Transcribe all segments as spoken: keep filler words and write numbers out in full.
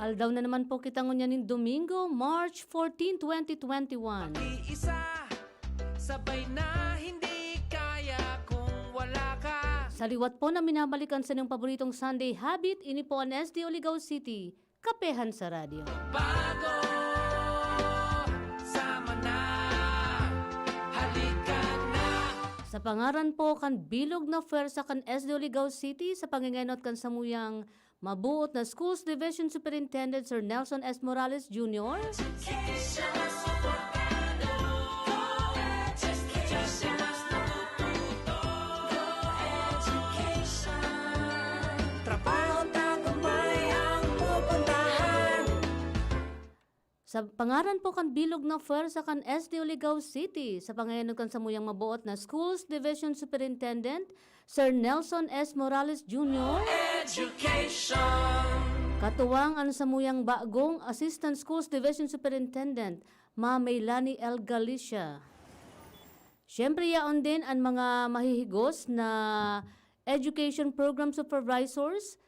Aldaw na naman po kita ngunyan nin Domingo, March fourteen, twenty twenty-one. Iisa, sabay na hindi kaya kung wala ka. Sa liwat po na minabalikan sa inyong paboritong Sunday habit, ini po an S D Oligaw City, Kapehan sa Radyo. Bago, sama na, halika na. Sa pangaran po kan bilog na pwersa kan S D Oligaw City, sa pangengenot kan samuyang mabuot na Schools Division Superintendent Sir Nelson S. Morales Junior, Trabaho tagumpay ang pupuntahan. Sa pangaran po kan bilog na pwersa kan S D Oligaw City, sa pangengenot kan samuyang mabuot na Schools Division Superintendent Sir Nelson S. Morales Junior, Education. Katuwang an samuyang bagong Assistant Schools Division Superintendent, Ma Meilani L. Galicia. Siyempre, yaon din an mga mahihigos na Education Program Supervisors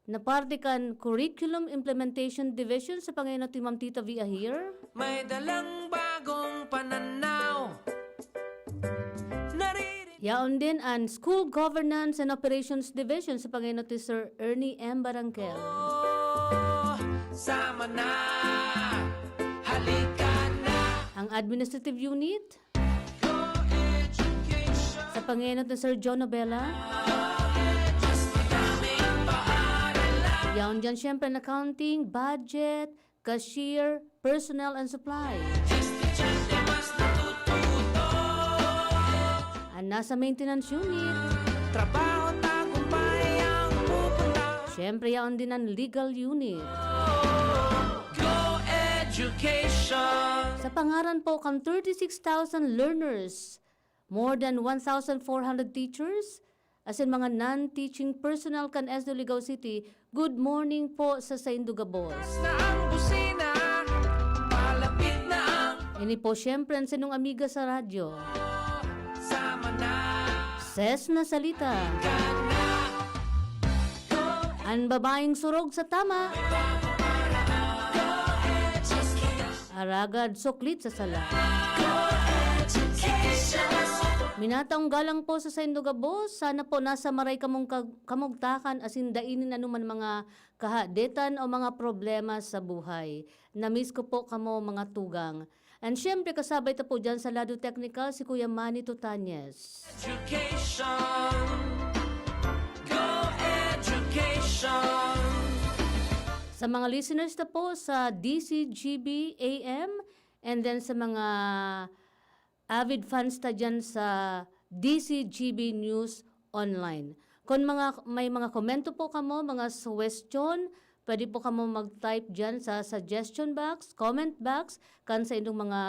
na parte kan Curriculum Implementation Division sa pangenot ni Ma'am Tita V. Ahir. May dalang bagong pananaw. Naririnig Yaon din an School Governance and Operations Division sa pangenot ni Sir Ernie M. Barangkel. Sama na, halika na. Ang Administrative Unit Go Education. sa pangenot ni Sir John Nobela. Mas madaming paaralan. Yaon dyan siyempre an accounting, budget, cashier, personnel and supply. Estudyante mas natututo. An nasa maintenance unit. Trabaho tagumpay ang pupunta. Siyempre, yaon din an legal unit. Go Education. Sa pangaran po kan thirty-six thousand learners, more than one thousand four hundred teachers, asin mga non-teaching personnel kan S D Oligaw City, good morning po sa saindo gabos. Na ang busina, palapit na ang Ini po siyempre an sinong amiga sa radyo. Sama na Ses na salita. ka na. An babaeng surog sa tama. Aragad suklit sa sala. Minataong galang po sa saindo gabos, sana po nasa maray kamong kag-, kamugtakan asin dai nin anuman mga kahadetan o mga problema sa buhay. Na-miss ko po kamo, mga tugang. And syempre, kasabay ta po dyan sa lado teknikal, si Kuya Manny Tutanes. Education. Go Education. Sa mga listeners ta po sa D C G B A M, and then sa mga avid fans ta dyan sa D C G B News Online. Kung mga, may mga komento po kamo, mga suwestyon, pwede po kamo mag-type dyan sa suggestion box, comment box, kan sa indong mga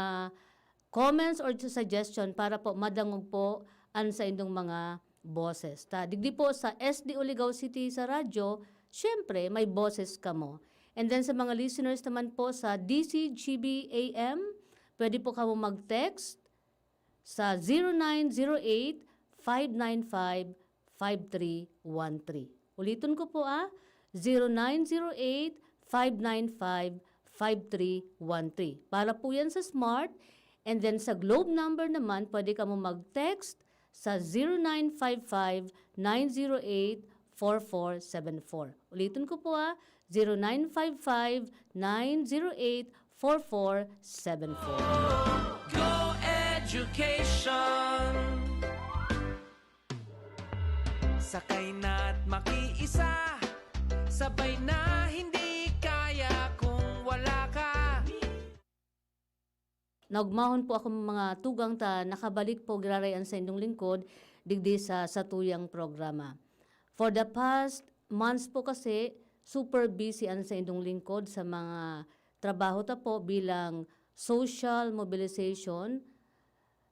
comments or suggestion para po madangog po an sa indong mga boses. Ta, digdi po sa S D Oligaw City sa radyo, syempre, may boses kamo. And then sa mga listeners naman po sa D C G B A M, pwede po kamo mag-text sa zero nine zero eight, five nine five, five three one three. Ulitin ko po, ah, zero nine zero eight, five nine five, five three one three. Para po yan sa Smart. And then sa Globe number naman, pwede kamo mag-text sa zero nine five five, nine zero eight, four four seven four. Ulitin ko po, ah, zero nine five five, nine zero eight, four four seven four. Go Education. Sakay na at makiisa. Sabay na, hindi kaya kung wala ka. Naugmahon po ako, mga tugang, ta nakabalik po giraray an saindong lingkod digdi sa satuyang programa. For the past months po kasi, super busy an saindong lingkod sa mga trabaho ta po bilang social mobilization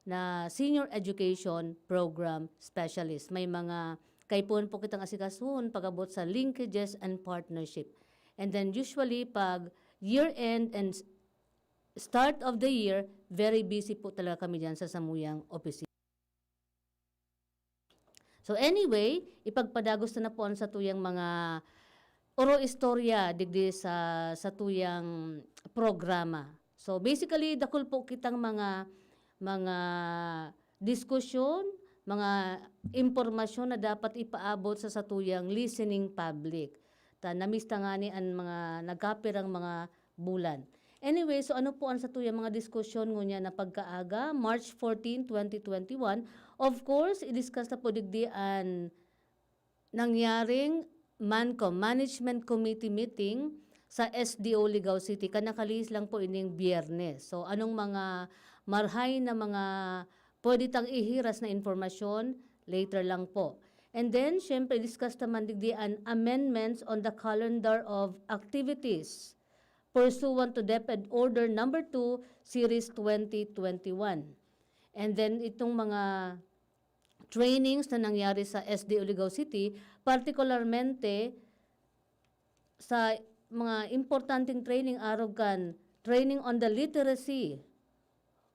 na senior education program specialist. May mga kaipuhan po kitang asikasuhon pag-abot sa linkages and partnership. And then usually pag year-end and start of the year, very busy po talaga kami diyan sa samuyang opisina. So anyway, ipagpadagos na po ang satuyang mga oro istorya digdi sa satuyang programa. So, basically, dakul po kitang mga, mga diskusyon, mga impormasyon na dapat ipaabot sa satuyang listening public. Ta, na-miss ta ngani an mga nagkapirang mga bulan. Anyway, so ano po ang satuyang mga diskusyon ngunyan na pagkaaga, March fourteen, twenty twenty-one? Of course, i-discuss na po digdi an nangyaring MANCOM, Management Committee meeting sa S D O Ligao City. Kan nakalihis lang po ining Biyernes. So, anong mga marhay na mga pwede tang ihiras na impormasyon? Later lang po. And then, syempre, discuss naman digdi an amendments on the calendar of activities pursuant to DepEd Order Number two, Series twenty twenty-one. And then, itong mga trainings na nangyari sa S D O Ligao City, partikularmente sa mga importanteng training arog kan training on the literacy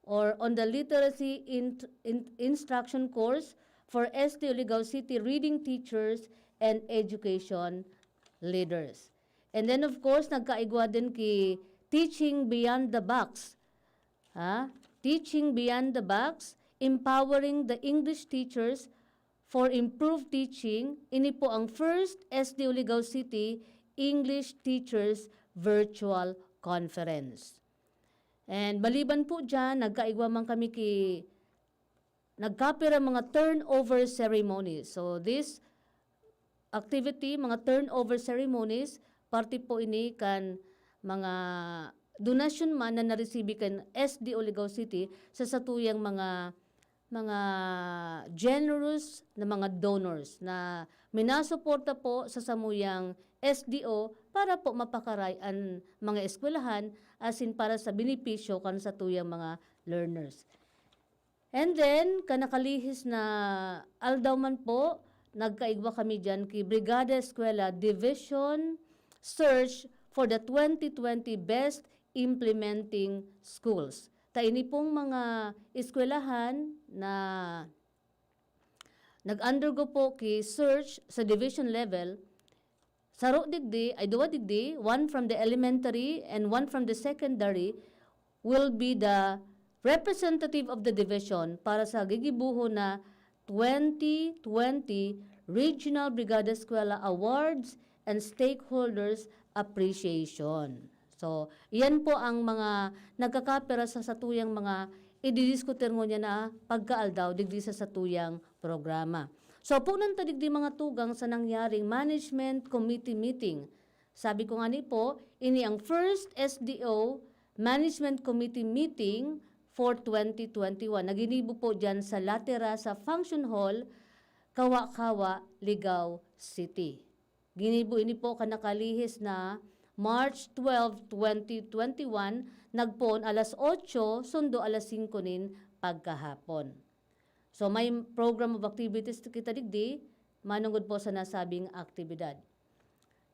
or on the literacy in, in, instruction course for S D O Ligao City reading teachers and education leaders. And then, of course, nagkaigwa din ki Teaching Beyond the Box. Ha? Teaching Beyond the Box, Empowering the English Teachers for Improved Teaching. Ini po ang first S D O Ligao City English Teachers Virtual Conference. And maliban po dyan, nagkaigwa man kami ki, nagkapira mga turnover ceremonies. So, this activity, mga turnover ceremonies, parte po ini kan mga donasyon man na naresibi kan S D O Ligao City sa satuyang mga, mga generous na mga donors na minasuporta po sa samuyang S D O para po mapakaray an mga eskwelahan asin para sa benepisyo kan satuyang mga learners. And then, kan nakalihis na aldaw man po, nagkaigwa kami diyan ki Brigada Eskwela Division Search for the twenty twenty Best Implementing Schools. Ta ini pong mga eskwelahan na nag-undergo po ki search sa division level, saro digdi, ay duwa digdi, one from the elementary and one from the secondary, will be the representative of the division para sa gigibohon na twenty twenty Regional Brigada Eskwela Awards and Stakeholders Appreciation. So, iyan po ang mga nagkakapira sa satuyang mga ididiskutir ngunyan na pagkaaldaw digdi sa satuyang programa. So, punan ta digdi mga tugang sa nangyaring Management Committee meeting. Sabi ko ngani po, ini ang first S D O Management Committee meeting for twenty twenty-one. Naginibo po dyan sa Latera sa Function Hall, Kawa-Kawa, Ligao City. Ginibo ini po kan nakalihis na March twelve, twenty twenty-one, nagpoon alas otso, sundo alas singko nin pagkahapon. So, may program of activities kita digdi, manungod po sa nasabing aktibidad.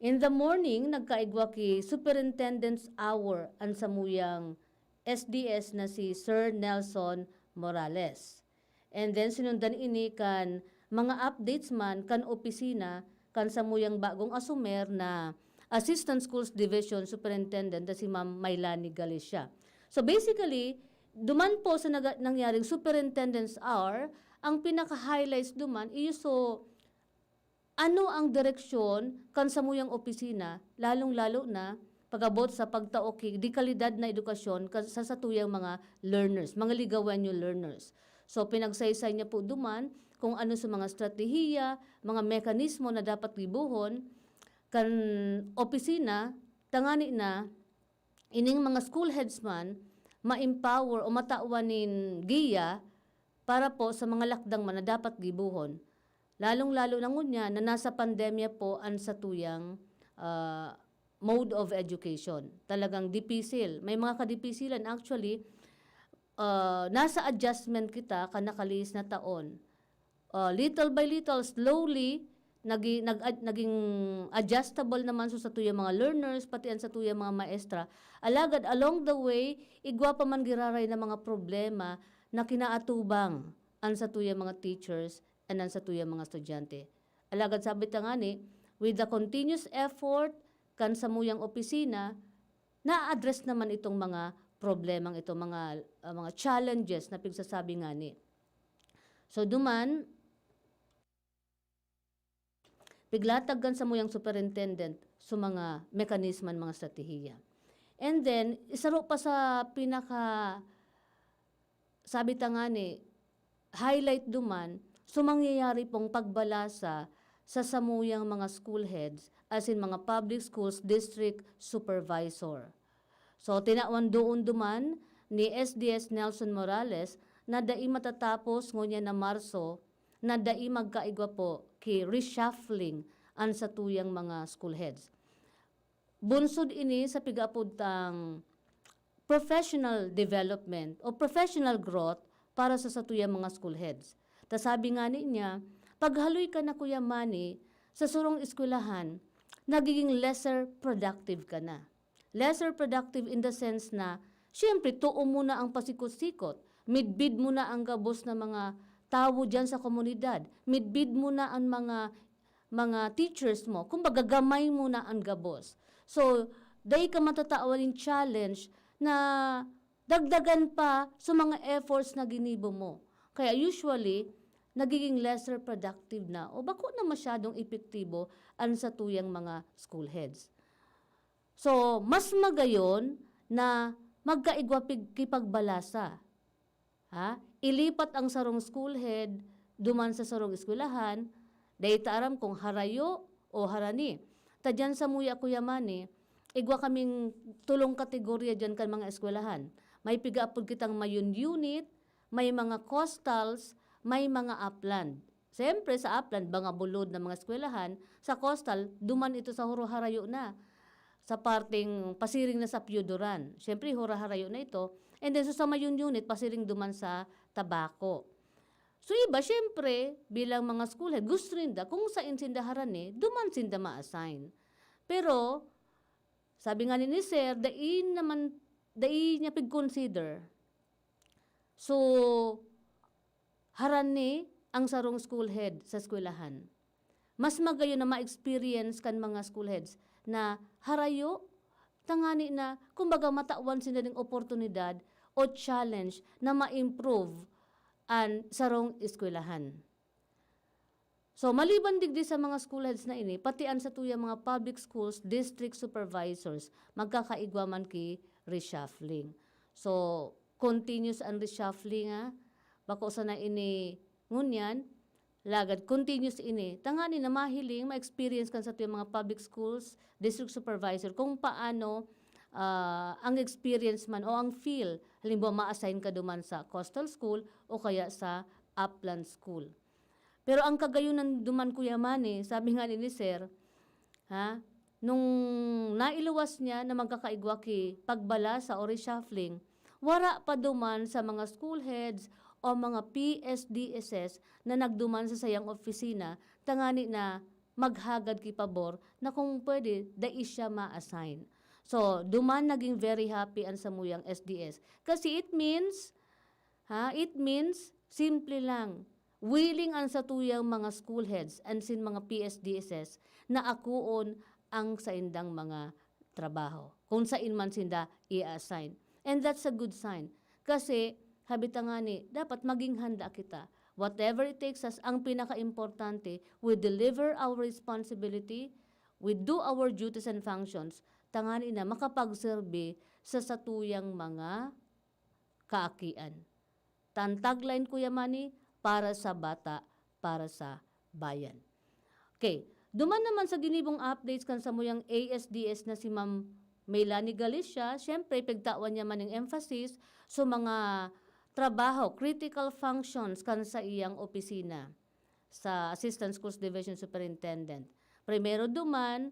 In the morning, nagkaigwa ki Superintendent's Hour an samuyang S D S na si Sir Nelson Morales. And then, sinundan ini kan mga updates man kan opisina kan samuyang bagong asumer na Assistant Schools Division Superintendent na si Ma'am Mailani Galicia. So, basically, duman po sa naga-, nangyaring Superintendent's Hour, ang pinaka-highlights duman iyo so ano ang direksyon kan samuyang opisina, lalong-lalo na pag-abot sa pagtao ki dekalidad na edukasyon ka, sa satuyang mga learners, mga Ligawenyo learners. So, pinagsaysay niya po duman kung ano sa mga estratehiya, mga mekanismo na dapat gibohon kan opisina, tangani na ining mga school heads man ma-empower o matawan nin giya para po sa mga lakdang man na dapat gibohon. Lalong-lalo na ngunyan na nasa pandemya po an satuyang, ah, mode of education. Talagang dipisil. May mga kadipisilan. Actually, ah, nasa adjustment kita kan nakalihis na taon. Ah, little by little, slowly, nagi-, nag-ad-, naging adjustable naman so satuyang mga learners, pati an satuyang mga maestra. Alagad along the way, igwa pa man giraray na mga problema na kinaatubang an satuyang mga teachers and an satuyang mga estudyante. Alagad sabi ta ngani, with the continuous effort kan samuyang opisina, na-address naman itong mga problemang ito, mga, ah, mga challenges na pigsasabi ngani. So, duman, piglatag kan samuyang superintendent sa mga mekanisman, mga estratehiya. And then, isaro pa sa pinaka, sabi ta ngani, highlight duman, so mangyayari pong pagbalasa sa samuyang mga school heads, as in mga public schools district supervisor. So, tinawan doon duman ni S D S Nelson Morales na dai matatapos ngunyan na Marso na dai magkaigwa po ki reshuffling an satuyang mga school heads. Bunsod ini sa pigaapod tang professional development o professional growth para sa satuyang mga school heads. Ta sabi ngani niya, paghaloy ka na, Kuya Manny, sa surong eskwelahan, nagiging lesser productive ka na. Lesser productive in the sense na, siyempre, tuo mo na ang pasikot-sikot, midbid mo na ang gabos na mga tawo diyan sa komunidad, midbid mo na ang mga, mga teachers mo. Kumbaga, gamay mo na ang gabos. So, dai ka matatawan nin challenge na dagdagan pa sa mga efforts na ginibo mo. Kaya usually, nagiging lesser productive na o bako na masyadong epektibo an satuyang mga school heads. So, mas magayon na magkaigwa pig-, kipagbalasa. Ha? Ilipat ang sarong school head duman sa sarong eskwelahan, dai ta aram kung harayo o harani. Ta diyan samuya, Kuya Manny, igwa kaming tolong kategorya diyan kan mga eskwelahan. May pigaapod kitang Mayon Unit, may mga coastals, may mga upland. Siyempre, sa upland, mga bulod na mga eskwelahan, sa coastal, duman ito sa huro-harayo na, sa parteng pasiring na sa Piyudoran. Siyempre, huro-harayo na ito. And then, so, sa Mayon Unit, pasiring duman sa Tabaco. So, iba, siyempre, bilang mga school head, gusto ninda kung sain sinda harani, duman sinda ma-assign. Pero, sabi nga ni, ni Sir, dai naman, dai niya pig-consider. So, harani ang sarong school head sa eskwelahan. Mas magayon na ma-experience kan mga school heads na harayo, tangani na, kumbaga, matawan sinda ning oportunidad o challenge na ma-improve an sarong eskwelahan. So, maliban digdi sa mga school heads na ini, pati an satuyang mga public schools district supervisors magkakaigwa man ki reshuffling. So, continuous an reshuffling, ah. Bako sana ini ngunyan, lagad continuous ini. Tangani na mahiling, ma-experience kan satuyang mga public schools district supervisor kung paano, ah, ang experience man o ang feel. Halimbawa, ma-assign ka duman sa coastal school o kaya sa upland school. Pero ang kagayunan duman, Kuya Manny, sabi nga ni, ni Sir, ha, nung nailuwas niya na magkakaigwa ki pagbalasa o reshuffling, wara pa duman sa mga school heads o mga P S D S S na nagduman sa sayang opisina tangani na maghagad ki pabor na kung pwede, dai siya ma-assign. So, duman naging very happy an samuyang S D S. Kasi it means, ha, it means, simple lang, willing an satuyang mga school heads and sin mga P S D S S na akoon ang saindang mga trabaho, kung sain man sinda i-assign. And that's a good sign. Kasi, habi ta ngani, dapat maging handa kita. Whatever it takes us, ang pinakaimportante, we deliver our responsibility, we do our duties and functions, tangani na makapagserbi sa satuyang mga kaakian. Tan tagline, Kuya Manny, para sa bata, para sa bayan. Okay. Duman naman sa ginibong updates kan samuyang A S D S na si Ma'am Melanie Galicia, siyempre, pigtawan niya man ning emphasis sa mga trabaho, critical functions kan sa iyang opisina sa Assistant Schools Division Superintendent. Primero duman,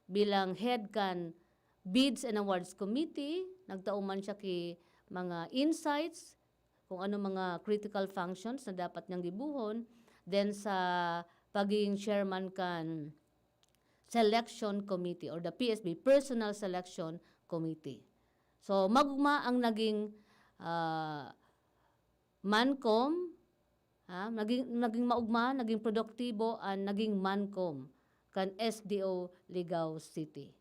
bilang head kan Bids and Awards Committee, nagtao man siya ki mga insights kung ano mga critical functions na dapat niyang gibuhon. Then sa pagiging chairman kan Selection Committee or the P S B, Personal Selection Committee. So, magma ang naging, ah, Mancom, ha? Naging, naging maugma, naging produktibo, and naging Mancom. kan S D O Ligao City.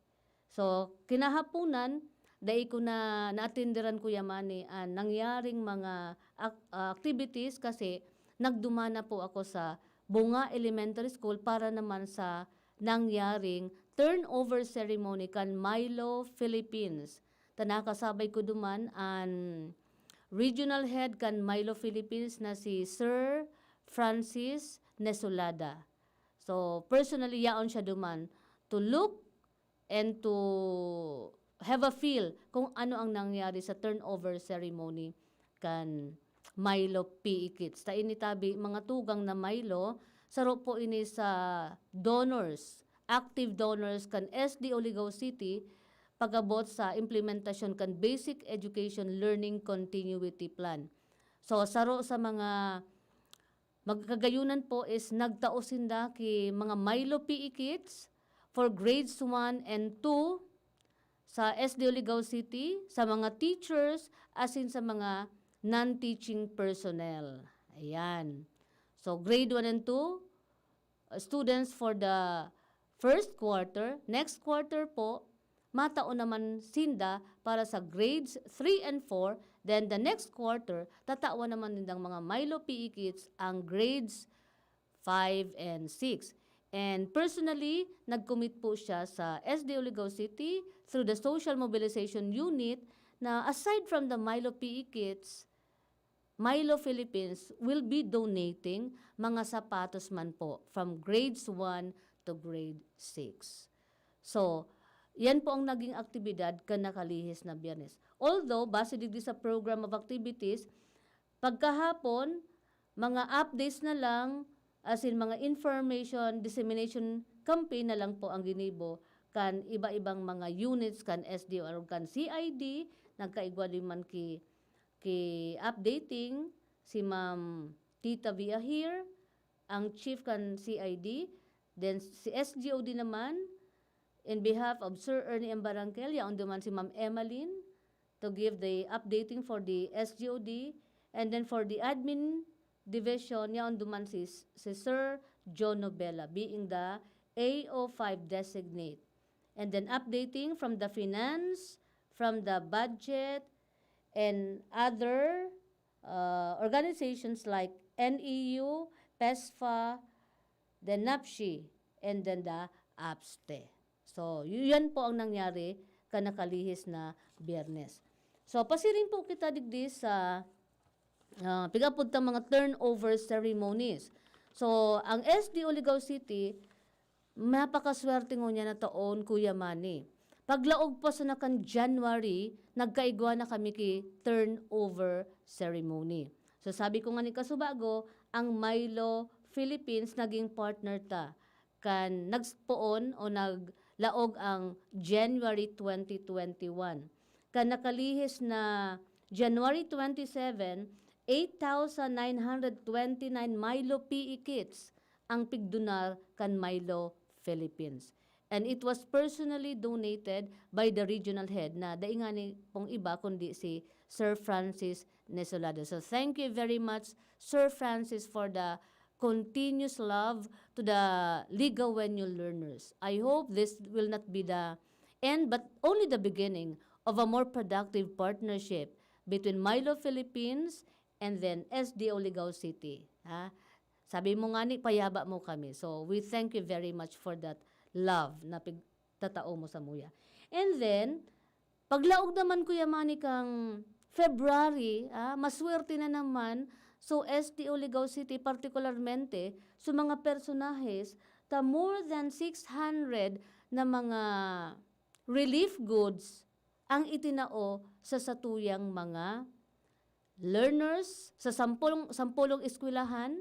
So, kinahaponan, dai ko na naatenderan, Kuya Manny, an nangyaring mga ak-, ah, activities kasi nagduman na po ako sa Bunga Elementary School para naman sa nangyaring turnover ceremony kan Milo Philippines. Ta nakasabay ko duman an regional head kan Milo Philippines na si Sir Francis Nesulada. So, personally, yaon siya duman to look and to have a feel kung ano ang nangyari sa turnover ceremony kan Milo P E Kits. Ta ini tabi, mga tugang na Milo, saro po ini sa donors, active donors kan S D O Ligao City, pag-abot sa implementasyon kan Basic Education Learning Continuity Plan. So, saro sa mga magkagayunan po is nagtao sinda ki mga Milo P E Kits for grades one and two sa S D O Ligao City, sa mga teachers, asin sa mga non-teaching personnel. Ayan. So, grade one and two, uh, students for the first quarter. Next quarter po, matao naman sinda para sa grades three and four. Then, the next quarter, tatawan naman nindang mga Milo P E Kits ang grades five and six. And personally, nag-commit po siya sa S D O Ligao City through the Social Mobilization Unit na, aside from the Milo P E Kits, Milo Philippines will be donating mga sapatos man po from grades one to grade six. So, yan po ang naging aktibidad kan nakalihis na Biyernes. Although, base digdi sa program of activities, pagkahapon, mga updates na lang, as in mga information dissemination campaign na lang po ang ginibo kan iba-ibang mga units kan S D O or kan C I D, nagkaigwa din man ki, ki updating si Ma'am Tita Viahir, ang chief kan C I D, then si S G O D naman, in behalf of Sir Ernie M. Barangkel, yaon duman si Ma'am Emmeline, to give the updating for the S G O D, and then for the admin division, yaon duman si, si Sir John Nobela, being the A O five designate. And then updating from the finance, from the budget, and other, uh, organizations like N E U, PESFA, then NAPSHI, and then the APSTE. So, yu-, yan po ang nangyari kan nakalihis na Biyernes. So, pasiring po kita digdi sa, ah, pig-apod ta mga turnover ceremonies. So, ang S D O Ligao City, napakaswerte ngunyan na taon, Kuya Manny. Paglaog pa sana kan January, nagkaigwa na kami ki turnover ceremony. So, sabi ko nga ni kasubago, ang Milo Philippines naging partner ta kan nagpoon o naglaog ang January twenty twenty-one. Kan nakalihis na January twenty-seven, eight thousand nine hundred twenty-nine Milo P E kits ang pigdonar kan Milo Philippines. And it was personally donated by the regional head na dai ngani pong iba kundi si Sir Francis Nesolado. So thank you very much, Sir Francis, for the continuous love to the Ligawenyo learners. I hope this will not be the end, but only the beginning of a more productive partnership between Milo Philippines and then S D O Ligao City. Ha? Sabi mo nga ni, payaba mo kami. So, we thank you very much for that love na pigtatao mo samuya. And then, paglaog naman, Kuya Manny, kang February, ah, maswerte na naman. So, S D O Ligao City, particularmente, sa mga personahes, ta more than six hundred na mga relief goods ang itinao sa satuyang mga learners, sa sampolong, sampolong eskwelahan,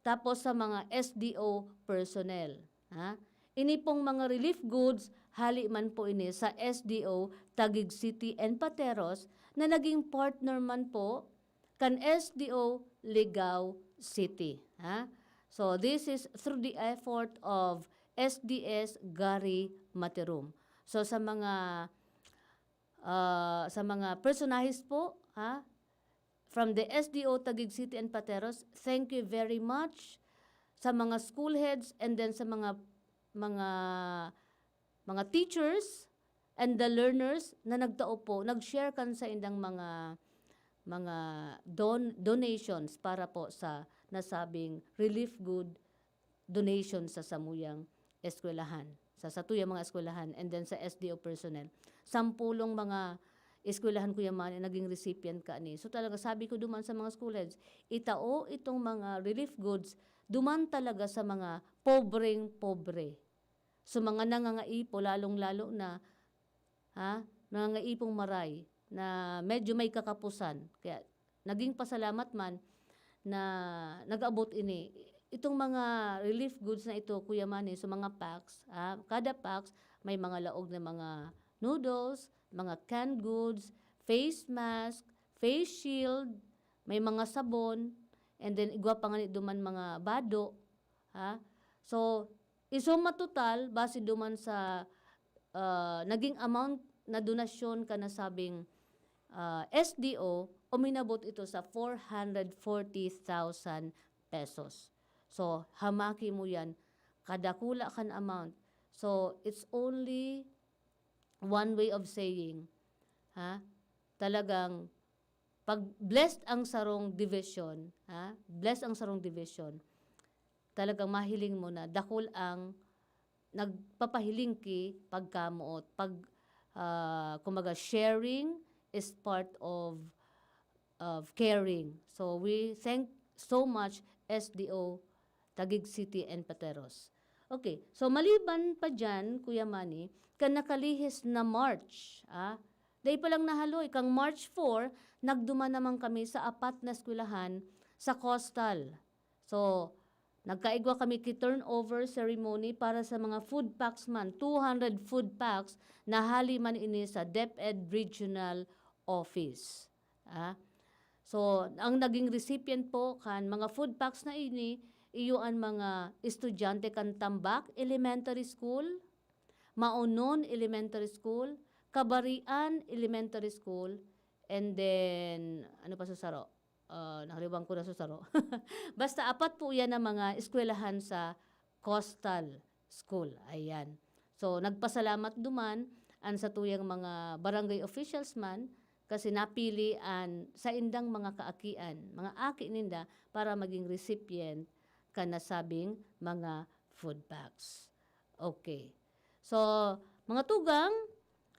tapos sa mga S D O personnel. Ha? Ini pong mga relief goods, hali man po ini sa S D O Taguig City and Pateros na naging partner man po kan S D O Ligao City. Ha? So, this is through the effort of S D S Gary Materum. So, sa mga, ah, sa mga personahes po, ha, from the S D O Taguig City and Pateros, thank you very much. Sa mga school heads and then sa mga mga, mga teachers and the learners na nagtao po, nag-share kan saindang mga, mga don-, donations para po sa nasabing relief good donation sa samuyang eskwelahan, sa satuyang mga eskwelahan, and then sa S D O personnel. Sampulong mga eskwelahan, Kuya Manny, naging recipient kani. So talaga, sabi ko duman sa mga school heads, itao itong mga relief goods duman talaga sa mga pobreng-pobre. So mga nangangaipo, lalong-lalo na, ha, nangangaipong maray na medyo may kakapusan. Kaya naging pasalamat man na nag-abot ini. Itong mga relief goods na ito, Kuya Manny, so mga packs, ha, kada packs may mga laog na mga noodles, mga canned goods, face mask, face shield, may mga sabon, and then igwa pa ngani duman mga bado, ha? So, isuma total, base duman sa, ah, naging amount na donasyon kan nasabing, ah, S D O, uminabot ito sa four hundred forty thousand pesos. So, hamaki mo yan, kadakula kan amount. So, it's only one way of saying, ha? Talagang pag blessed ang sarong division, ha? Blessed ang sarong division, talagang mahiling mo na dakul ang nagpapahiling ki pagkamoot. Pag, ah, kumbaga, sharing is part of, of caring. So, we thank so much S D O Taguig City and Pateros. Okay, so maliban pa dyan, Kuya Manny, kan nakalihis na March, ah, dai pa lang nahaloy, kang March four, nagduman naman kami sa apat na eskwelahan sa Coastal. So, nagkaigwa kami ki turnover ceremony para sa mga food packs man, two hundred food packs na hali man ini sa DepEd Regional Office. Ah, so, ang naging recipient po kan mga food packs na ini, iyo an mga estudyante kan Tambak Elementary School, Maonon Elementary School, Kabarian Elementary School, and then, ano pa sa saro? Ah, nakalimutan ko na sa saro. Basta apat po yan ang mga eskwelahan sa Coastal School. Ayan. So, nagpasalamat duman an satuyang mga barangay officials man kasi napili an saindang mga kaakian, mga aki ninda para maging recipient kan nasabing mga food packs. Okay. So, mga tugang,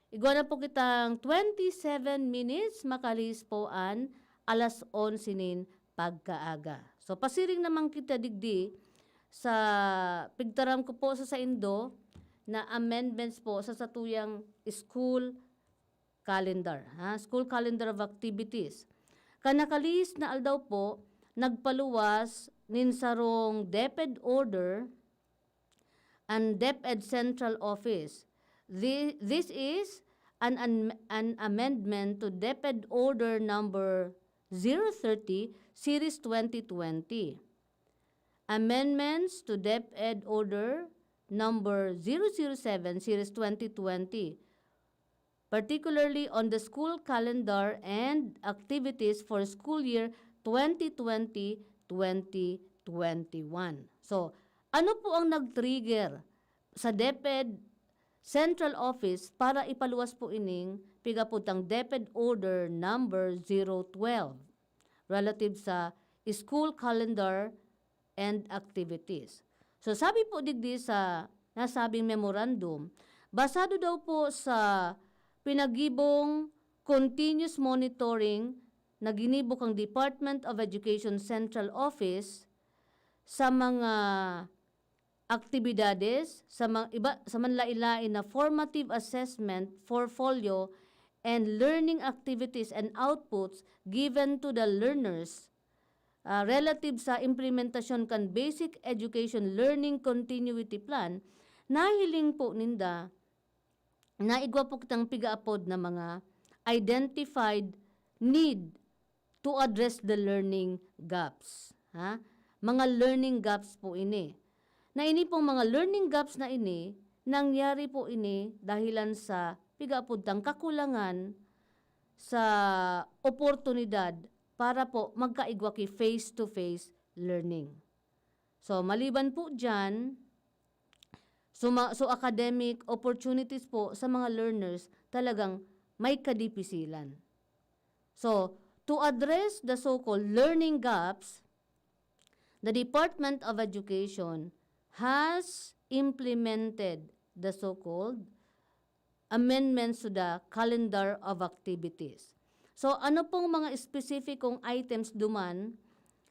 igwa na po kitang twenty-seven minutes, makalihis po an alas onse nin pagkaaga. So, pasiring naman kita digdi sa pigtaram ko po sa saindo na amendments po sa satuyang school calendar, ha? School calendar of activities. Kan nakalihis na aldaw po, nagpaluwas nin sarong DepEd order an DepEd Central Office. Thi-, this is an, an, an amendment to DepEd Order Number zero thirty, Series twenty twenty. Amendments to DepEd Order Number zero zero seven, Series twenty twenty, particularly on the school calendar and activities for school year twenty twenty, twenty twenty-one. So, ano po ang nag-trigger sa DepEd Central Office para ipaluwas po ining pigaputang DepEd Order Number zero twelve relative sa school calendar and activities? So, sabi po digdi sa nasabing memorandum, basado daw po sa pinagibong continuous monitoring na ginibo kang Department of Education Central Office sa mga aktibidades, sa mga iba, sa manlain-lain na formative assessment, portfolio, and learning activities and outputs given to the learners, ah, relative sa implementasyon kan Basic Education Learning Continuity Plan, nahiling po ninda na igwa po kitang pigaapod na mga identified need to address the learning gaps, ha? Mga learning gaps po ini. Na ini pong mga learning gaps na ini, nangyari po ini dahilan sa pigaapod tang kakulangan sa oportunidad para po magkaigwa ki face-to-face learning. So, maliban po diyan, So, ma-, so academic opportunities po sa mga learners talagang may kadipisilan. So, to address the so-called learning gaps, the Department of Education has implemented the so-called amendments to the calendar of activities. So, ano pong mga espesipikong items duman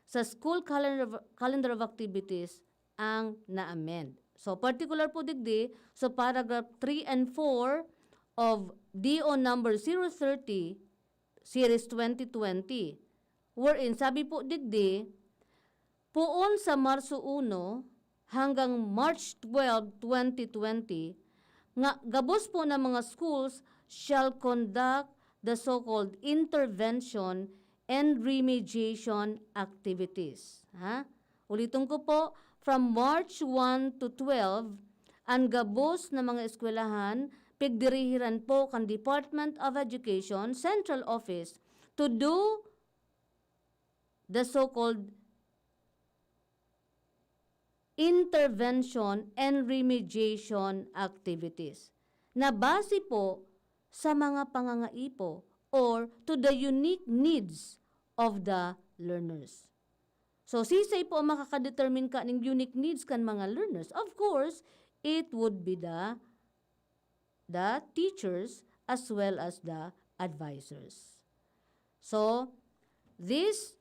sa school calendar of, calendar of activities ang na-amend? So, particular po digdi, so paragraph three and four of D O number zero thirty, Series twenty twenty, wherein sabi po digdi, poon sa Marso uno hanggang March twelve, twenty twenty, nga gabos po na mga schools shall conduct the so-called intervention and remediation activities. Ha? Uliton ko po, from March one to twelve, an gabos na mga eskwelahan pigdirihiran po kan Department of Education Central Office to do the so-called intervention and remediation activities na base po sa mga pangangaipo or to the unique needs of the learners. So, sisay po ang makakadetermine kaning unique needs kan mga learners? Of course, it would be the, the teachers as well as the advisors. So, these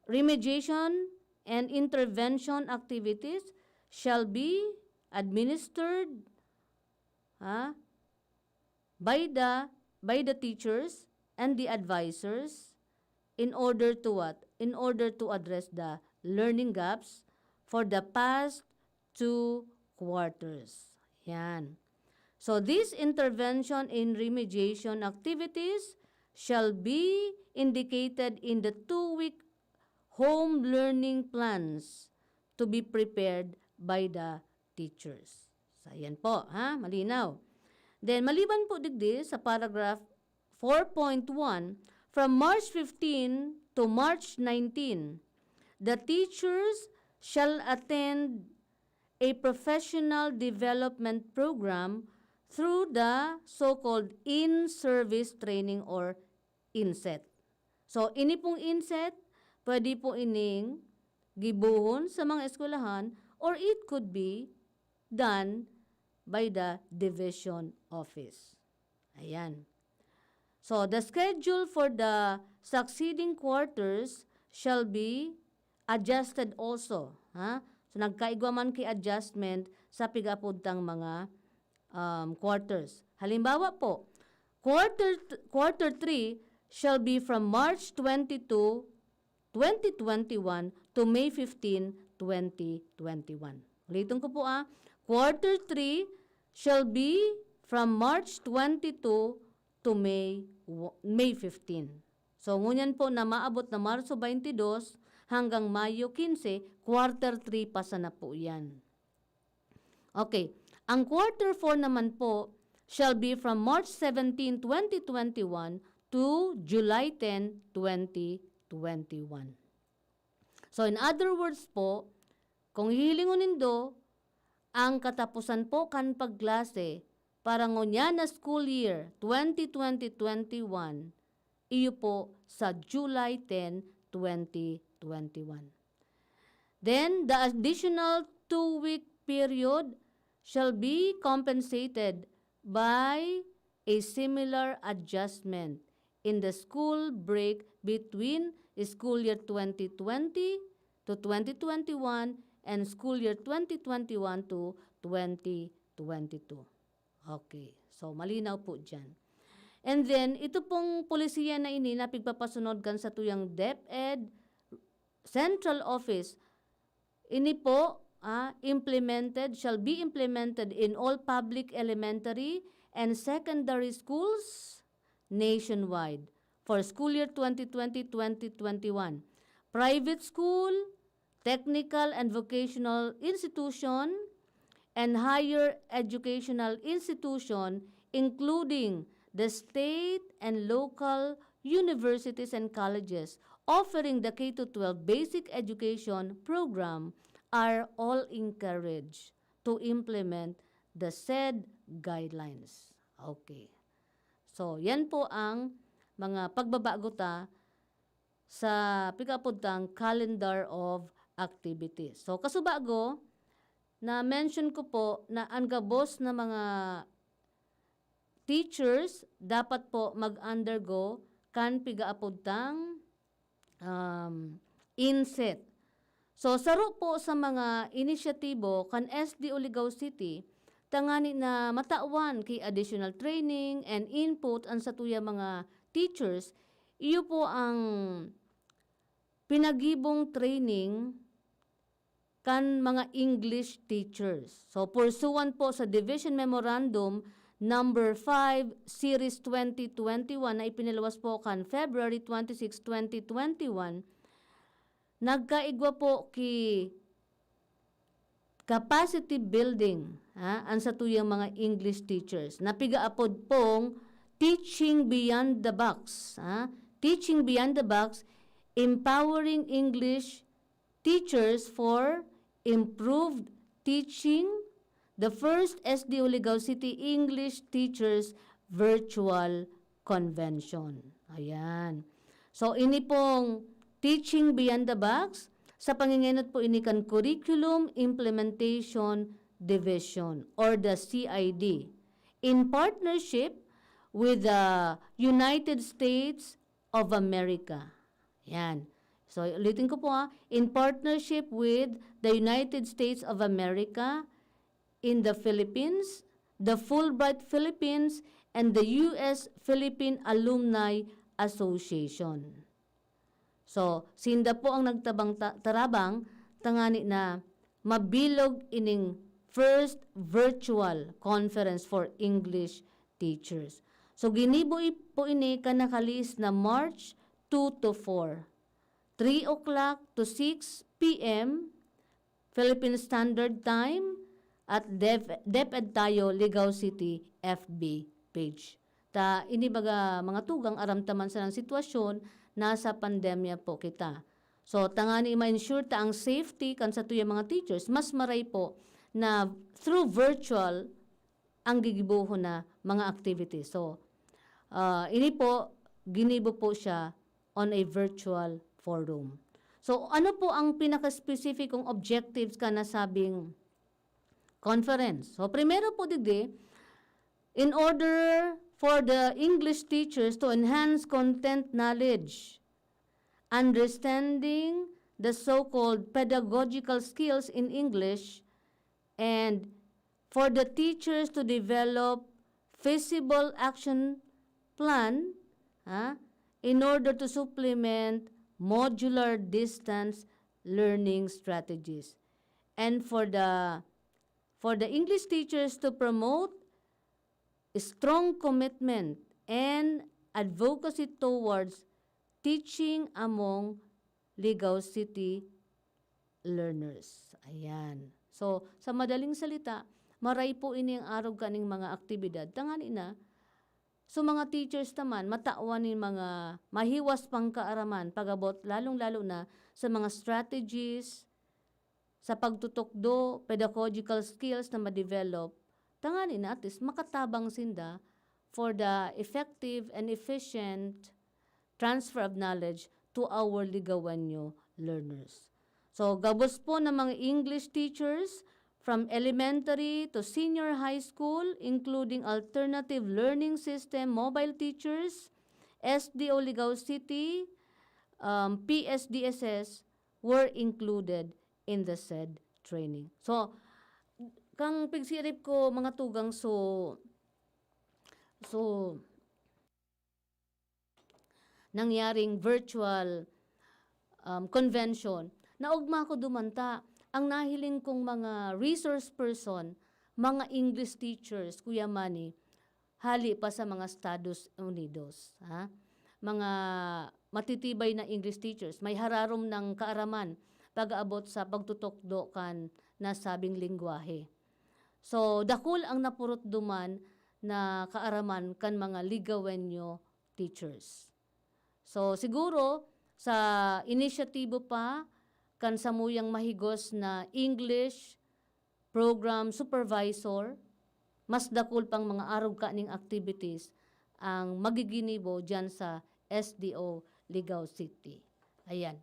remediation and intervention activities shall be administered, ha, by the, by the teachers and the advisors in order to what? In order to address the learning gaps for the past two quarters. Yan. So, this intervention in remediation activities shall be indicated in the two-week home learning plans to be prepared by the teachers. So, yan po, ha? Malinaw. Then, maliban po digdi sa paragraph four point one, from March fifteen to March nineteen, the teachers shall attend a professional development program through the so-called in-service training or inset. So, ini pong inset, pwede po ining gibohon sa mga eskwelahan or it could be done by the division office. Ayan. So, the schedule for the succeeding quarters shall be adjusted also, ha? So, nagkaigwa man ki adjustment sa pig-apod tang mga, um, quarters. Halimbawa po, quarter, quarter three shall be from March twenty-two, twenty twenty-one to May fifteen, twenty twenty-one. Ulitin ko po, ah, quarter three shall be from March twenty-two to May, May fifteen. So, ngunyan po na maabot na Marso twenty-two hanggang Mayo quince, quarter three pa sana po yan. Okay. Ang quarter four naman po shall be from March seventeen, twenty twenty-one to July ten, twenty twenty-one. So, in other words po, kung hihilingon nindo, ang katapusan po kan pagklase para ngunyan na school year twenty twenty twenty-one, iyo po sa July ten, twenty twenty-one. Then, the additional two-week period shall be compensated by a similar adjustment in the school break between school year twenty twenty to twenty twenty-one and school year twenty twenty-one to twenty twenty-two. Okay. So, malinaw po dyan. And then, ito pong polisiya na ini na pigpapasunod kan satuyang DepEd Central Office. Ini po, ah, implemented, shall be implemented in all public elementary and secondary schools nationwide for school year twenty twenty, twenty twenty-one. Private school, technical and vocational institution, and higher educational institution, including the state and local universities and colleges offering the K to twelve basic education program, are all encouraged to implement the said guidelines. Okay. So, yan po ang mga pagbabago ta sa pigaapod tang calendar of activities. So, kasubago, na-mention ko po na ang gabos na mga teachers dapat po mag-undergo kan pigaapod tang, um, inset. So, saro po sa mga inisyatibo kan S D O Ligao City, tangani na matawan ki additional training and input an satuya mga teachers, iyo po ang pinagibong training kan mga English teachers. So, pursuant po sa Division Memorandum Number five, Series twenty twenty-one na ipinalabas po kan February twenty-six, twenty twenty-one, nagkaigwa po ki capacity building, ha, ang satuyang mga English teachers. Napigaapod pong Teaching Beyond the Box, ha? Teaching Beyond the Box, Empowering English Teachers for Improved Teaching, the first S D O Ligao City English Teachers Virtual Convention. Ayan. So, ini pong Teaching Beyond the Box, sa pangingenot po ini kan Curriculum Implementation Division or the C I D, in partnership with the United States of America. Yan. So, ulitin ko po, ah, in partnership with the United States of America in the Philippines, the Fulbright Philippines, and the U S Philippine Alumni Association. So, sinda po ang nagtabang ta-, tarabang, tangani na mabilog ining first virtual conference for English teachers. So, ginibo i-, po ini kan nakalihis na March two to four, three o'clock to six p m, Philippine Standard Time, at Dep-, DepEd Tayo, Ligao City, F B page. Ta, ini baga mga tugang aram ta man sanang sitwasyon, nasa pandemya po kita. So, tangani ma-ensure ta ang safety kan satuyang mga teachers, mas maray po na through virtual ang gigibohon na mga activities. So, ah, ini po, ginibo po siya on a virtual forum. So, ano po ang pinaka-specificong objectives kan nasabing conference? So, primero po digdi, in order for the English teachers to enhance content knowledge, understanding the so-called pedagogical skills in English, and for the teachers to develop feasible action plan, ha, in order to supplement modular distance learning strategies. And for the, for the English teachers to promote strong commitment and advocacy towards teaching among Ligao City learners. Ayan. So, sa madaling salita, maray po ini ang arog kaning mga aktibidad. Tangani na, so mga teachers naman, matawan nin mga mahiwas pang kaaraman pag-abot, lalong-lalo na sa mga strategies, sa pagtutukdo, pedagogical skills na ma-develop, tangani na at least makatabang sinda for the effective and efficient transfer of knowledge to our Ligawenyo learners. So, gabos po ng mga English teachers from elementary to senior high school, including alternative learning system, mobile teachers, S D O Ligao City, um, P S D S S, were included in the said training. So, kang pigsirip ko, mga tugang, so, so, nangyaring virtual, um, convention, naogma ko duman ta, ang nahiling kong mga resource person, mga English teachers, Kuya Manny, hali pa sa mga Estados Unidos, ha? Mga matitibay na English teachers, may hararom ng kaaraman pag-aabot sa pagtutukdo kan nasabing lengwahe. So, dakul ang napurot duman na kaaraman kan mga Ligawenyo teachers. So, siguro, sa inisyatibo pa kan samuyang mahigos na English program supervisor, mas dakul pang mga arog kaning activities ang magiginibo diyan sa S D O Ligao City. Ayan.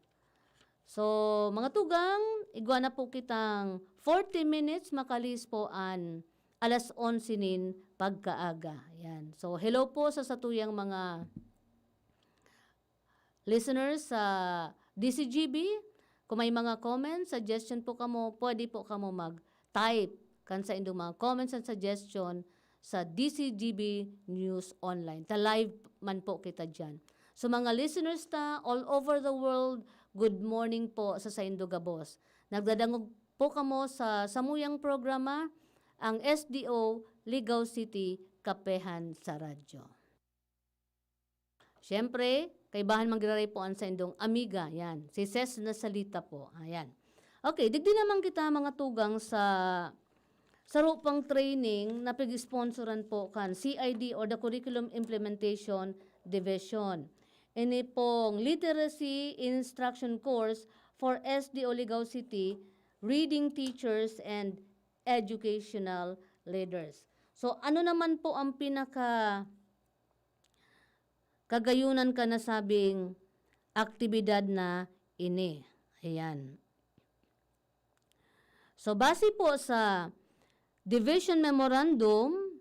So, mga tugang, igwa na po kitang forty minutes, makalihis po an alas onse nin pagkaaga. Ayan. So, hello po sa satuyang mga listeners sa D C G B. Kung may mga comments, suggestion po kamo, pwede po kamo mag-type kan saindong mga comments and suggestion sa D C G B News Online. Ta live man po kita diyan. So, mga listeners ta all over the world, good morning po sa saindo gabos. Nagdadangog po kamo sa samuyang programa, ang S D O Ligao City, Kapehan sa Radyo. Siyempre, kaibahan man giraray po an saindong amiga, yan, si Ses Nasalita po. Ayan. Okay, digdi naman kita mga tugang sa saro pang training na pig-sponsoran po kan C I D or the Curriculum Implementation Division. Ini pong Literacy Instruction Course for S D O Ligao City, Reading Teachers and Educational Leaders. So, ano naman po ang pinaka kagayunan kan nasabing aktibidad na ini? Ayan. So, base po sa Division Memorandum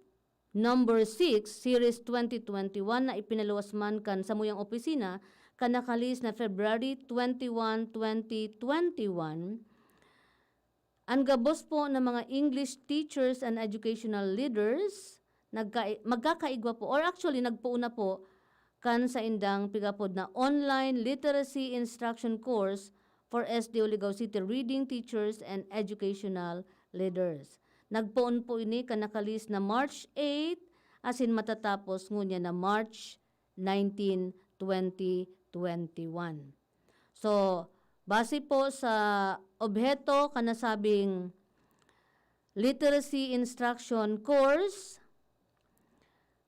Number six, Series twenty twenty-one, na ipinaluwas man kan samuyang opisina kan nakalihis na February twenty-one, twenty twenty-one, an gabos po na mga English teachers and educational leaders nagka-, magkakaigwa po, or actually, nagpoon na po kan saindang pigapod na Online Literacy Instruction Course for S D O Ligao City Reading Teachers and Educational Leaders. Nagpoon po ini kan nakalihis na March eight, asin matatapos ngunyan na March nineteen, twenty twenty-one. So, base po sa obheto kan nasabing Literacy Instruction Course,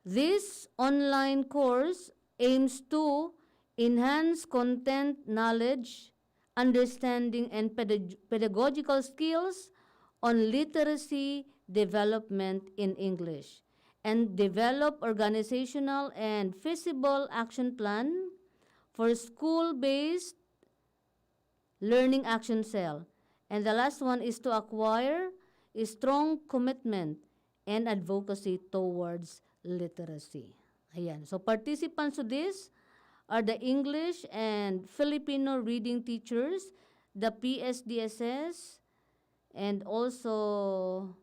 this online course aims to enhance content, knowledge, understanding, and pedag-, pedagogical skills on literacy development in English, and develop organizational and feasible action plan for school-based learning action cell. And the last one is to acquire a strong commitment and advocacy towards literacy. Ayan. So, participants to this are the English and Filipino reading teachers, the P S D S S, and also,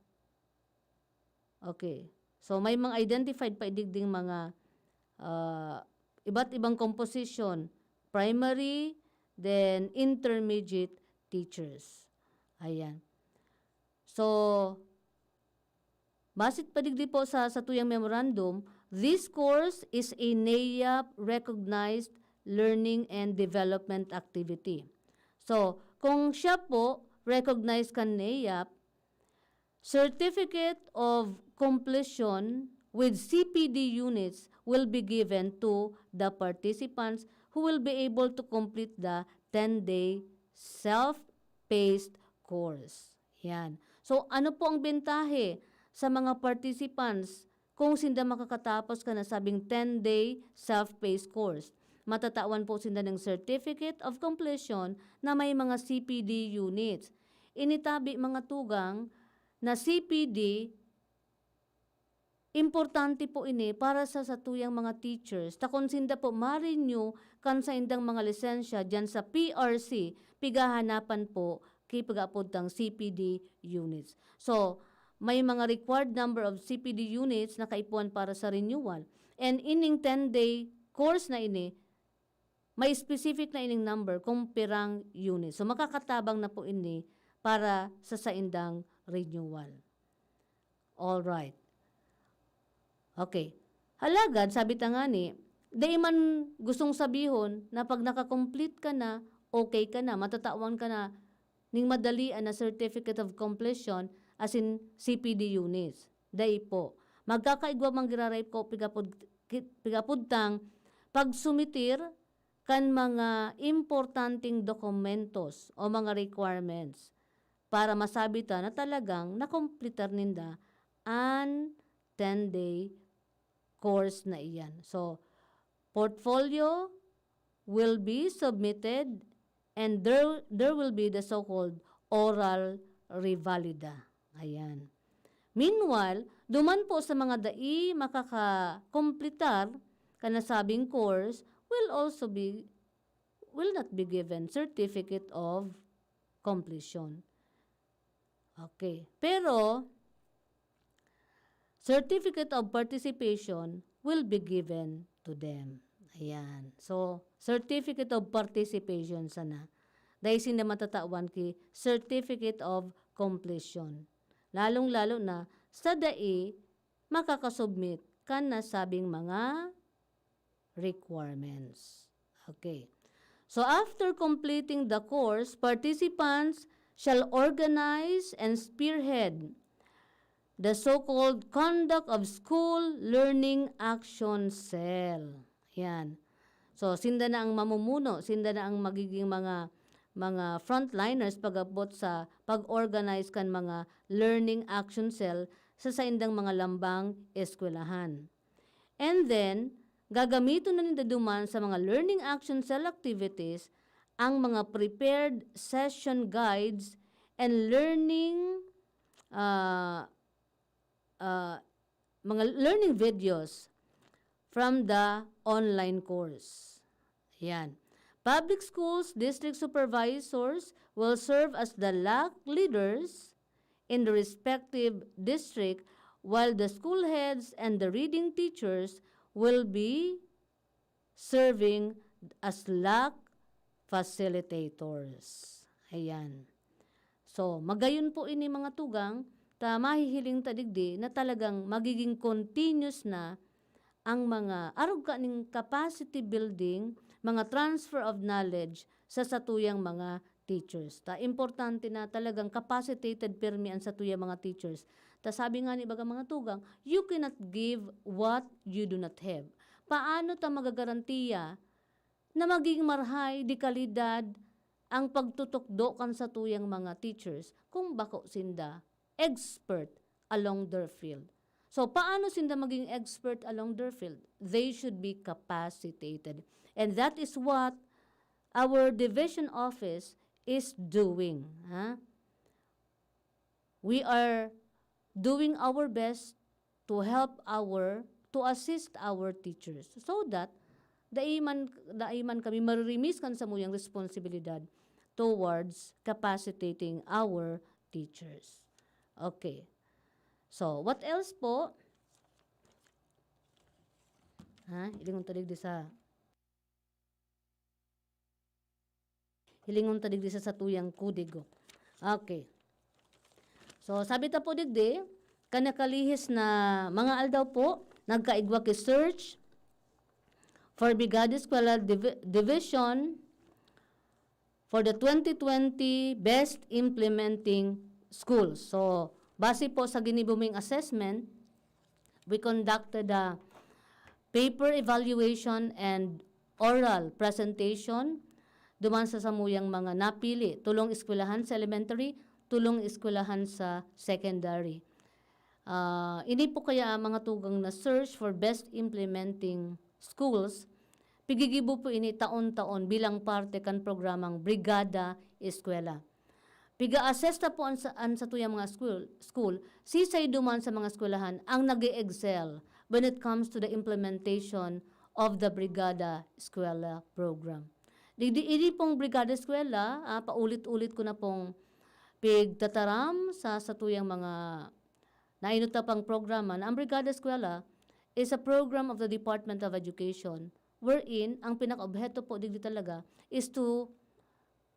okay. So, may mga identified pa digding mga, ah, iba't ibang composition, primary, then intermediate teachers. Ayan. So, base pa digdi po sa satuyang memorandum, this course is a NAIAP recognized learning and development activity. So, kung siya po recognized kan NAIAP, certificate of completion with C P D units will be given to the participants who will be able to complete the ten-day self-paced course. Yan. So, ano po ang bentahe sa mga participants kung sinda makakatapos kan nasabing ten-day self-paced course? Matatawan po sinda ng certificate of completion na may mga C P D units. Initabi, mga tugang, na C P D, importante po ini para sa satuyang mga teachers, ta kun sinda po ma-renew kan saindang mga lisensya diyan sa P R C, pighahanapan po ki pag-aapod tang C P D units. So, may mga required number of C P D units na kaipuhan para sa renewal. And ining ten-day course na ini, may specific na ining number kung pirang unit. So, makakatabang na po ini para sa saindang renewal. Alright. Okay. Halagad, sabi ta ngani, dai man gustong sabihon na pag naka-complete ka na, okay ka na, matatawan ka na ning madalian na certificate of completion asin C P D units. Dai po. Magkakaigwa man giraray ko pigapod-, ki-, pigapod tang pagsumitir kan mga importanteng dokumentos o mga requirements para masabi ta na talagang nakompletar ninda an ten-day course na iyan. So, portfolio will be submitted and there, there will be the so-called oral revalida. Ayan. Meanwhile, duman po sa mga dai makakakompletar kan nasabing course will also be, will not be given certificate of completion. Okay. Pero, certificate of participation will be given to them. Ayan. So, certificate of participation sana. Dai sinda matatawan ki certificate of completion. Lalong-lalo na sa dai makakasubmit kan nasabing mga requirements. Okay. So after completing the course, participants shall organize and spearhead the so-called conduct of school learning action cell. Yan. So, sinda na ang mamumuno, sinda na ang magiging mga mga frontliners pag-abot sa pag-organize kan mga learning action cell sa saindang mga lambang eskwelahan. And then, gagamiton na ninda duman sa mga learning action cell activities ang mga prepared session guides and learning, ah, ah, mga learning videos from the online course. Yan. Public schools district supervisors will serve as the LAC leaders in the respective district, while the school heads and the reading teachers will be serving as LAC facilitators. Ayan. So, magayon po ini, mga tugang, ta mahihiling ta digdi na talagang magiging continuous na ang mga arog kaning capacity building, mga transfer of knowledge sa satuyang mga teachers. Ta importante na talagang capacitated pirmi an satuyang mga teachers. Ta sabi nga ni baga mga tugang, "You cannot give what you do not have." Paano ta magagarantiya na maging marhay di kalidad ang pagtutukdo kan satuyang mga teachers kung bako sinda expert along their field? So, paano sinda maging expert along their field? They should be capacitated. And that is what our division office is doing. Ha? We are doing our best to help our, to assist our teachers so that dai man, dai man kami maririmis kan samuyang responsibilidad towards capacitating our teachers. Okay. So, what else po? Ha? Ilingon ta digdi sa Hilingon ta digdi sa satuyang kodigo. Okay. So, sabi ta po digdi, kan nakalihis na mga aldaw po, nagkaigwa ki search for Brigada Eskwela Divi-, Division for the twenty twenty Best Implementing Schools. So, base po sa ginibo ming assessment, we conducted a paper evaluation and oral presentation duman sa samuyang mga napili, tolong eskwelahan sa elementary, tolong eskwelahan sa secondary. Ah, ini po kaya ang mga tugang na search for best implementing schools, pigigibo po ini taon-taon bilang parte kan programang Brigada Eskwela. Piga-assess ta po an sa, an satuyang mga school, school, sisay duman sa mga eskwelahan ang nag-e-excel when it comes to the implementation of the Brigada Eskwela program. Digdi, ini pong Brigada Eskwela, ah, paulit-ulit ko na pong pigtataram sa satuyang mga nainot na pang programa na ang Brigada Eskwela is a program of the Department of Education, wherein ang pinaka-obheto po digdi talaga is to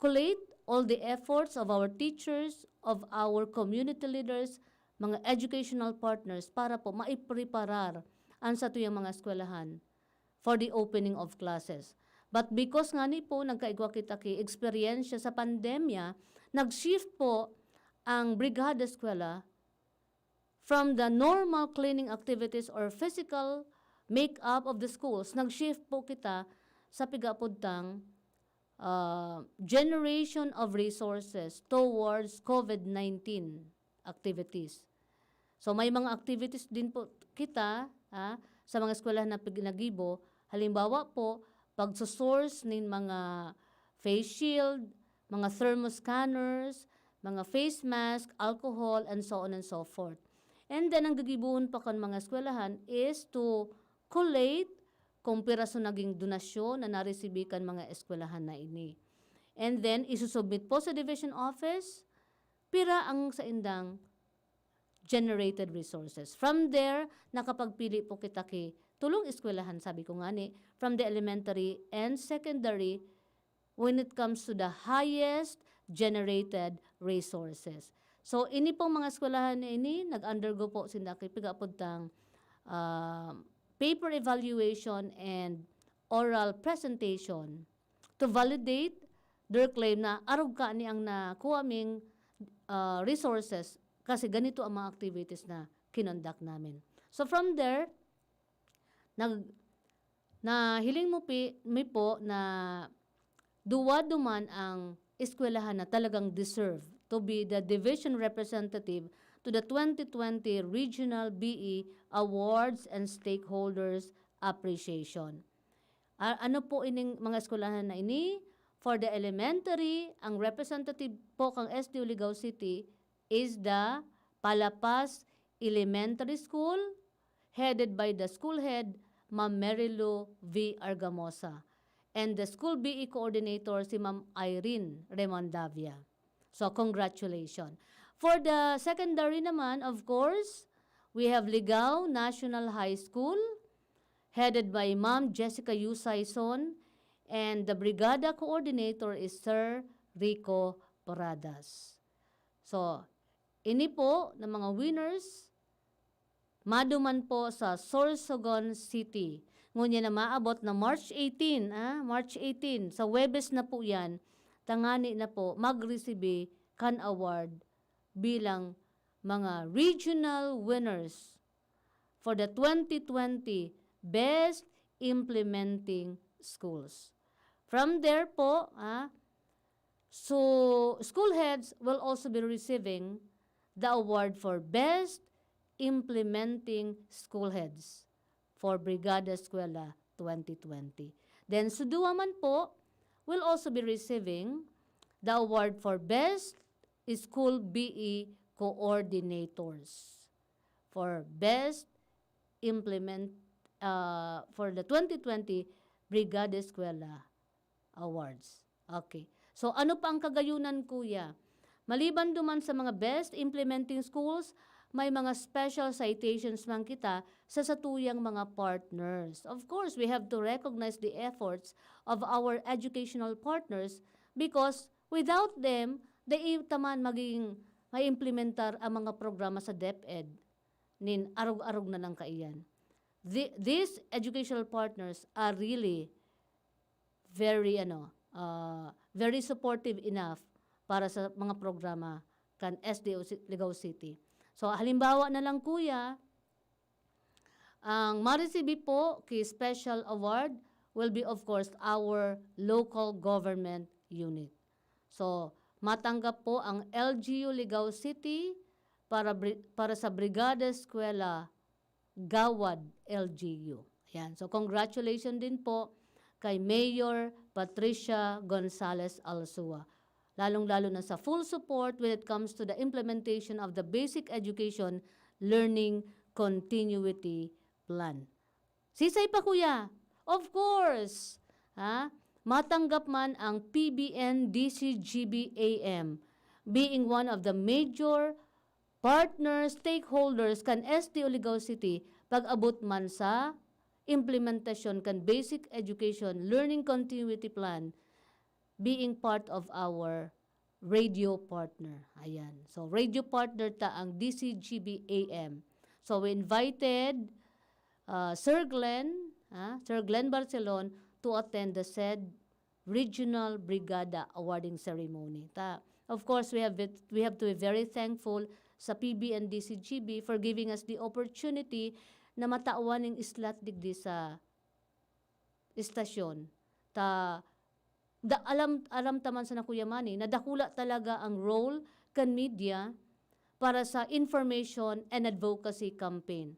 collate all the efforts of our teachers, of our community leaders, mga educational partners para po maipreparar ang satuyang mga eskwelahan for the opening of classes. But because ngani po nagkaigwa kita ki eksperyensya sa pandemya, nag-shift po ang Brigada Eskwela from the normal cleaning activities or physical make-up of the schools, nag-shift po kita sa piga-apod tang, ah, generation of resources towards COVID nineteen activities. So, may mga activities din po kita, ah, sa mga eskwelahan na pig-, nagibo. Halimbawa po, pagso-source nin mga face shield, mga thermoscanners, mga face mask, alcohol, and so on and so forth. And then, ang gigibohon pa kan mga eskwelahan is to collate kung pira so naging donasyon na naresibi kan mga eskwelahan na ini. And then, isusubmit po sa division office, pira ang saindang generated resources. From there, nakapagpili po kita ki tulong eskwelahan, sabi ko ngani, from the elementary and secondary, when it comes to the highest generated resources. So, ini pong mga eskwelahan na ini, nag-undergo po sinda ki pigaapod tang, ah, paper evaluation and oral presentation to validate their claim na arog kani ang nakuha ming, ah, resources kasi ganito ang mga activities na kinondak namin. So, from there, nag-, nahiling mo pi-, mi po na duwa duman ang eskwelahan na talagang deserve to be the division representative to the twenty twenty Regional B E Awards and Stakeholders Appreciation. A-, ano po ining mga eskwelahan na ini? For the elementary, ang representative po kang S D O Ligao City is the Palapas Elementary School, headed by the school head, Ma'am Mary Lou V Argamosa, and the school B E coordinator, si Ma'am Irene Remondavia. So, congratulations. For the secondary naman, of course, we have Ligao National High School, headed by Ma'am Jessica Yu Saison, and the Brigada Coordinator is Sir Rico Paradas. So, ini po na mga winners, maduman po sa Sorsogon City. Ngunyan na maabot na March eighteen, ah, March eighteen, sa Huwebes na po yan, tangani na po, magresibi kan award bilang mga regional winners for the twenty twenty Best Implementing Schools. From there po, ah, so school heads will also be receiving the award for Best Implementing School Heads for Brigada Eskwela twenty twenty. Then, so duwa man po will also be receiving the award for Best School B E Coordinators for Best Implement, ah, for the twenty twenty Brigada Eskwela Awards. Okay. So, ano pa ang kagayunan, kuya? Maliban duman sa mga best implementing schools, may mga special citations man kita sa satuyang mga partners. Of course, we have to recognize the efforts of our educational partners because without them, dai ta man magiging maimplementar ang mga programa sa DepEd nin arog-arog na lang kaiyan. The, these educational partners are really very, ano, ah, very supportive enough para sa mga programa kan S D O Ci-, Ligao City. So, halimbawa na lang, kuya, ang maresibi po ki special award will be, of course, our local government unit. So, matanggap po ang L G U Ligao City para bri-, para sa Brigada Eskwela Gawad L G U. Ayan. So, congratulations din po kay Mayor Patricia Gonzalez Alsua, lalong-lalo na sa full support when it comes to the implementation of the Basic Education Learning Continuity Plan. Sisay pa, kuya? Of course! Ha? Matanggap man ang P B N D C G B A M, being one of the major partner stakeholders kan S D O Ligao City pag-abot man sa implementasyon kan Basic Education Learning Continuity Plan, being part of our radio partner. Ayan. So, radio partner ta ang D C G B A M. So, we invited, uh, Sir Glenn, ah, Sir Glenn Barcelon to attend the said Regional Brigada Awarding Ceremony. Ta, of course, we have it, we have to be very thankful sa P B N D C G B for giving us the opportunity na matawan ning slot digdi sa istasyon. Ta, da, alam, alam ta man sana, Kuya Manny, na dakula talaga ang role kan media para sa information and advocacy campaign.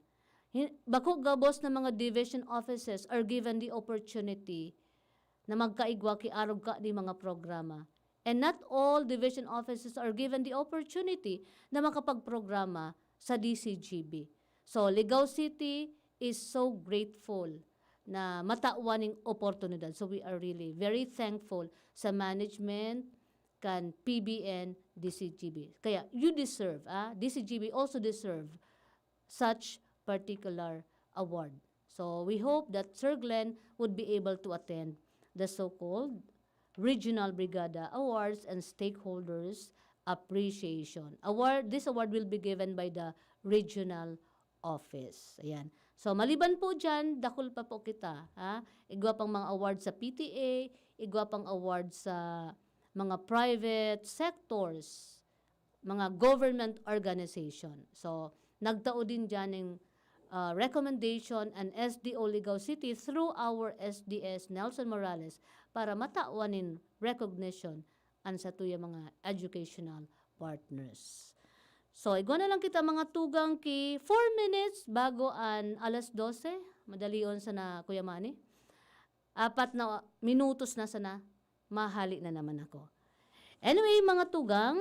Hin-, bako gabos na mga division offices are given the opportunity na magkaigwa ki arog ka ni mga programa. And not all division offices are given the opportunity na makapagprograma sa D C G B. So, Ligao City is so grateful na matawan ning oportunidad. So, we are really very thankful sa management kan P B N D C G B. Kaya, you deserve, ah, D C G B also deserve such particular award. So, we hope that Sir Glenn would be able to attend the so-called Regional Brigada Awards and Stakeholders Appreciation Award. This award will be given by the regional office. Ayan. So, maliban po dyan, dakul pa po kita, ha? Igwa pang mga award sa P T A, igwa pang award sa mga private sectors, mga government organization. So, nagtao din dyan ng, ah, recommendation ang S D O Ligao City through our S D S Nelson Morales para matawan nin recognition ang satuya mga educational partners. So, igwa na lang kita mga tugang ki four minutes bago an alas dose. Madalion sana, Kuya Manny. Apat na minutos na sana, mahali na naman ako. Anyway, mga tugang.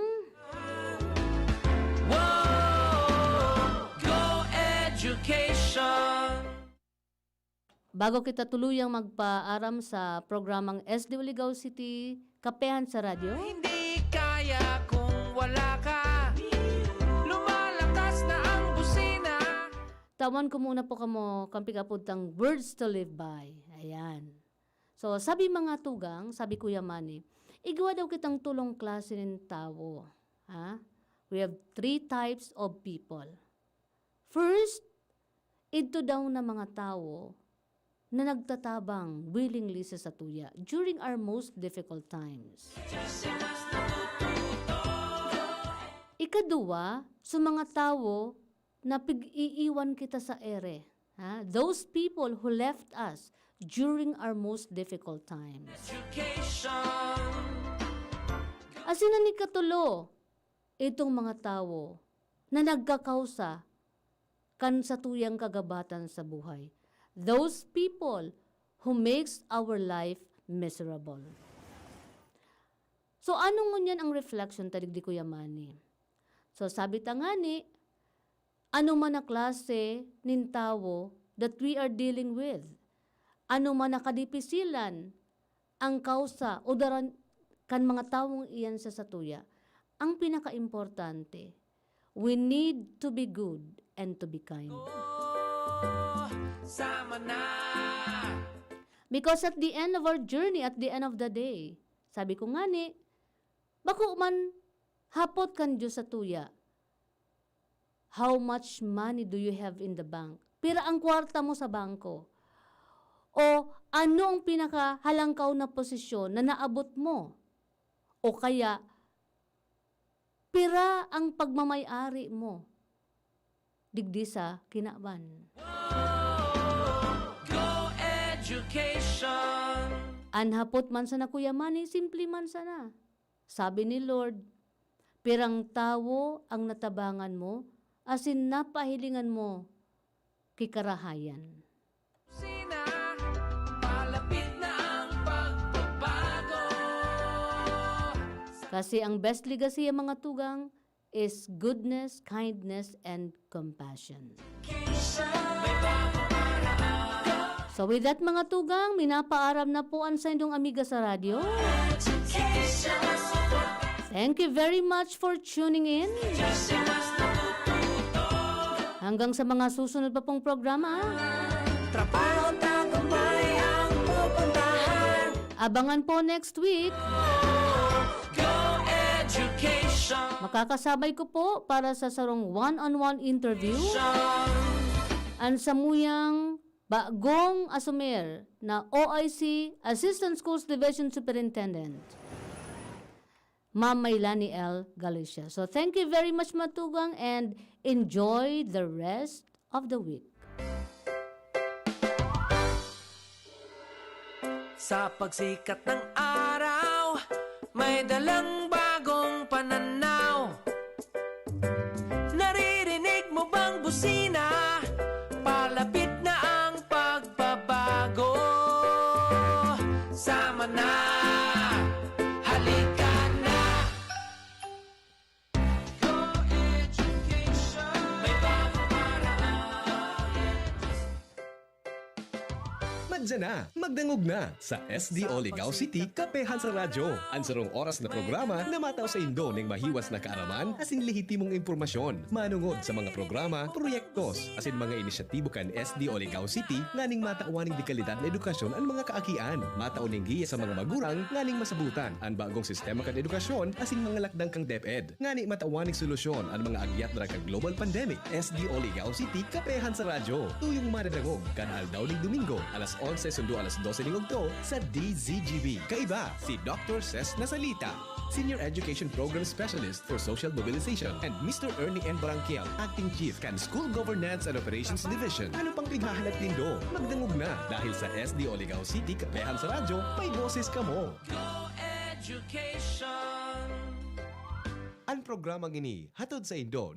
Wow! Go Education! Bago kita tuluyang magpaaram sa programang S D Ligao City, Kapehan sa Radyo. Hindi kaya kung wala ka. Lumalakas na ang busina. Tawan ko muna po kamo, kampi kapod tang words to live by. Ayan. So, sabi mga tugang, sabi Kuya Manny, igwa daw kitang tulong klase nin tawo. Ha? We have three types of people. First, idto daw na mga tawo na nagtatabang willingly sa satuya during our most difficult times. Ikaduwa, sa mga tawo na pig-iiwan kita sa ere. Ha? Those people who left us during our most difficult times. Asin an ikatulo, itong mga tawo na nagkakausa kan satuyang kagabatan sa buhay. Those people who makes our life miserable. So, ano ngunyan ang reflection ta digdi, Kuya Manny? So, sabi ta ngani, ano man na klase nin tawo that we are dealing with, ano man na kadipisilan ang kausa o daran kan mga tawong iyan sa satuya, ang pinakaimportante, we need to be good and to be kind. Oh, sama na. Because at the end of our journey, at the end of the day, sabi ko ngani, bako man hapot kan Diyos satuya, "How much money do you have in the bank?" Pira ang kwarta mo sa bangko? O ano ang pinakahalangkaw na posisyon na naabot mo? O kaya, pira ang pagmamay-ari mo digdi sa kinaban? Go Education! An hapot man sana, Kuya Manny, simple man sana. Sabi ni Lord, "Pirang tawo ang natabangan mo, asin napahilingan mo ki karahayan?" Sina, palapit na ang pagbabago. Kasi ang best legacy, mga tugang, is goodness, kindness, and compassion. So with that, mga tugang, minapaaram na po an saindong amiga sa radyo. Thank you very much for tuning in. Hanggang sa mga susunod pa pong programa. Trabaho tagumpay ang pupuntahan. Abangan po next week. Go Education. Makakasabay ko po para sa sarong one-on-one interview an samuyang bagong asumer na O I C, Assistant Schools Division Superintendent, Ma'am Maylani L Galicia. So, thank you very much, matugang, and enjoy the rest of the week. Sa pagsikat ng araw, may dalang bagong pananaw. Diyan na, magdangog na sa S D O Ligao City, Kapehan sa Radyo. An sarong oras na programa na matao sa indo ning mahiwas na kaaraman asin lehitimong impormasyon manungod sa mga programa, proyektos, asin mga inisyatibo kan S D O Ligao City nganing matawan ning dekalidad na edukasyon an mga kaakian. Matao ning giya sa mga magurang nganing masabutan an bagong sistema kan edukasyon asin mga lakdang kan DepEd. Ngani matawan ning solusyon an mga agyat na kan global pandemic. S D O Ligao City, Kapehan sa Radyo. Tuyong madadangog kan aldaw ning Domingo, alas onse sundo alas dose ning udto sa D Z G B. Kaiba, si Doctor Ses Nasalita, Senior Education Program Specialist for Social Mobilization, and Mister Ernie N. Barangkiel, Acting Chief kan School Governance and Operations Division. Ano pang pighahalat nindo? Magdangog na, dahil sa S D O Ligao City, Kapehan sa Radyo, may boses kamo. Go Education! An programang ini hatod sa indo